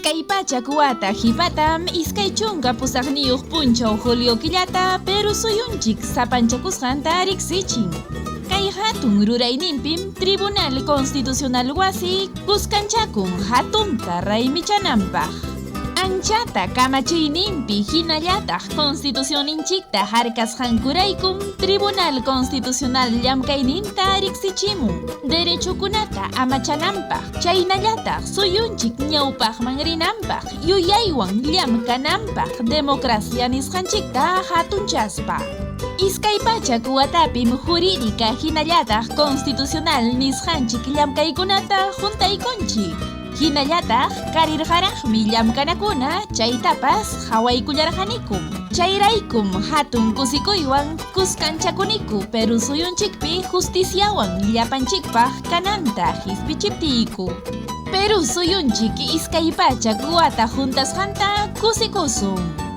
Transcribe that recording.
200 wata qipatam 28 punchaw julio killata Perú suyunchik sapanchakusqanta riqsichin. Kay hatun rurayninpim Tribunal Constitucional wasi kuskanchakun hatunta raymichananpaq. Anchata kamachiyninpi hinallataq Constitucionninchikta harkasqankuraykum Tribunal Constitucional llamkayninta riqsichimun derechokunata amachananpaq, chaynallataq suyunchik ñawpaqman rinanpaq yuyaywan llamkananpaq democracia nisqanchikta hatunchaspa. 200 watapim jurídica hinallataq constitucional nisqanchik llamkaykunata huntaykunchik. Hinallataq karirqaraqmi llamkanakuna chaytapas qawaykullarqanikum. Chayraykum hatun kusikuywan kuskanchakuniku Perú suyunchikpi justiciawan llapanchikpaq kananta qispichiptiyku. Perú suyunchik 200 wata huntasqanta kusikusun.